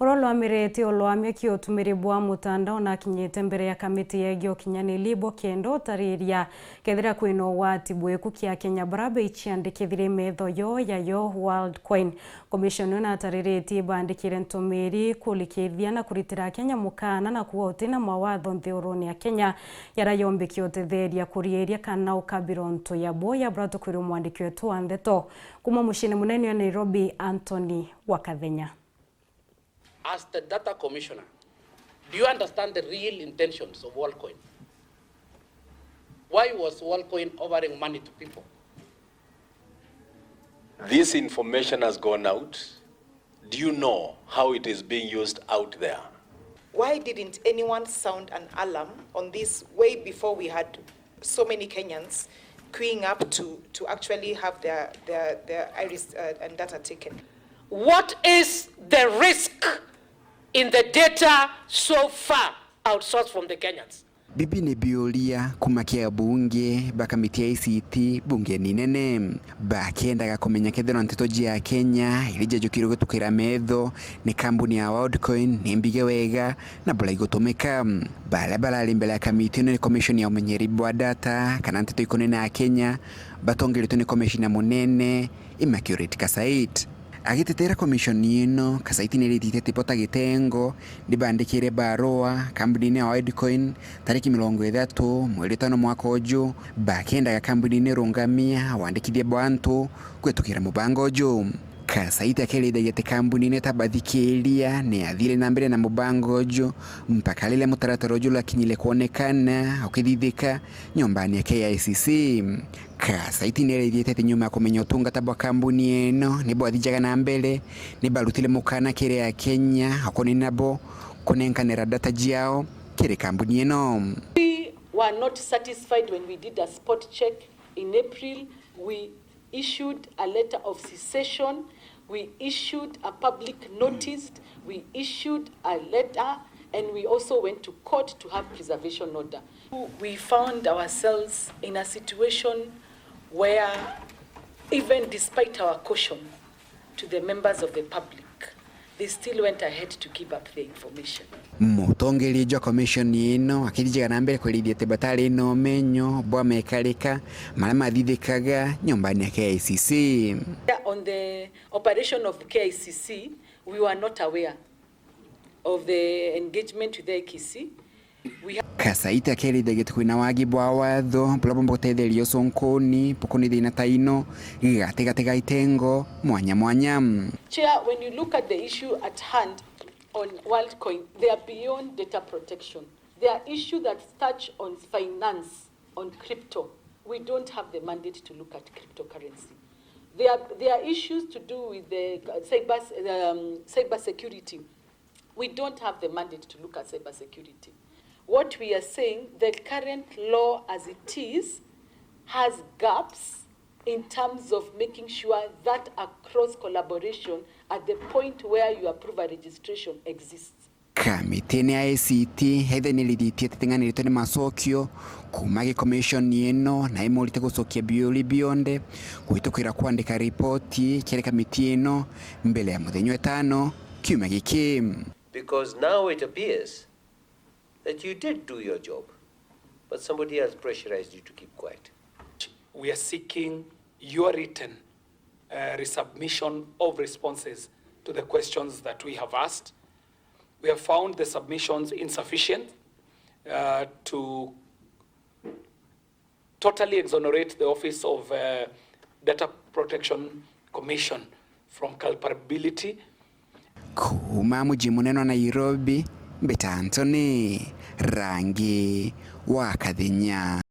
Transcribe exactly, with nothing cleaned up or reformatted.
Uria ulwamirite ulwamio kia utumiri bwa mutandao nakinyite mbere ya kamiti yegie ukinyaniri bukenda utariria kethira kwina ugwati bwiku kia Akenya bara beiciandikithire metho yo yayo Worldcoin. Commission ino natariritie ibandikire ntumiri kurikithia na kuritira Akenya mukana na kuuga utina mawatho nthigurune ya Kenya yara yombikia utetheria kuriiria kana ukabira untu ya boya bura tukwirwe mwandiki wetu wa ndeto kuma muciini munene wa Nairobi, Anthony Wakathenya. As the data commissioner, do you understand the real intentions of Worldcoin? Why was Worldcoin offering money to people? This information has gone out. Do you know how it is being used out there? Why didn't anyone sound an alarm on this way before we had so many Kenyans queuing up to, to actually have their, their, their iris, uh, and data taken? What is the risk in the data so far outsourced from the Kenyans? Bibi ni biuria kuma kia bunge ba kamiti ya I C T bungeni nene bakiendaga kumenya kethira nteto cia Kenya iria ciajukirwe gutukira metho ni kambuni ya Worldcoin ni mbige wega na bura igutumika. Baria barari mbere ya kamiti ino ni commission ya umenyeri bwa data kana nteto ikonene na Kenya batongeretwe ni commissioner munene Immaculate Kasait. Agitetera commission ino, Kasait nirithite ati bo ta gitengo nibandikire barua kambunine ya Worldcoin tariki mirongo ithatu mweri wa itano mwaka uju, bakiendaga kambunine irungamia wandikithia bwa antu kwitukira mubango uju. Kasait akirithagia ati kambunine itabathikiria ni yathire na mbere na mubango uju mpaka riria mutaratara uju urakinyire kwonekana ukithithika nyombani ya K I C C. Kasait nirithite ati nyuma ya kumenya utungata bwa kambuni ino ni bwathijaga na mbere, ni barutire mukana kiri Akenya akonini nabo kunenkanira data ciao kiri kambuni ino. We were not satisfied when we did a spot check in April. We issued a letter of cessation. We issued a public notice. We issued a letter, and we also went to court to have preservation order. We found ourselves in a situation where, even despite our caution to the members of the public, they still went ahead to give up the information. Mutongeria jwa commission ino akithijaga na mbere kwirithia ati batari na umenyo bwa mekarika maria mathithikaga nyombani ya K I C C. On the operation of K I C C, we were not aware of the engagement with the I C C. Kasait akirithagia ati kwina wagi bwa watho buria bumba gutetheria ucunkuni bukuni thina ta ino gatigati ga itengo mwanya mwanya. Chair, when you look at the issue at hand on Worldcoin, they are beyond data protection. They are issues that touch on finance, on crypto. We don't have the mandate to look at cryptocurrency. There are, there are issues to do with the cyber, um, cyber security. We don't have the mandate to look at cyber security. What we are saying, the current law as it is has gaps in terms of making sure that a cross collaboration at the point where you approve a registration exists. Kamitine ya I C T, ethanirithitie ati ting'aniritwe ni macokio kuma gi commission ino na imurite gucokia biuri bionde kwitukira kwandika ripoti kiri kamiti ino mbere ya muthenya wa itano kiumia giki. Because now it appears that you did do your job, but somebody has pressurized you to keep quiet. We are seeking your written, uh, resubmission of responses to the questions that we have asked. We have found the submissions insufficient, uh, to totally exonerate the Office of, uh, Data Protection Commission from culpability. Kuma muji munene wa Nairobi, mbita Anthony Rangi wa Kathinya.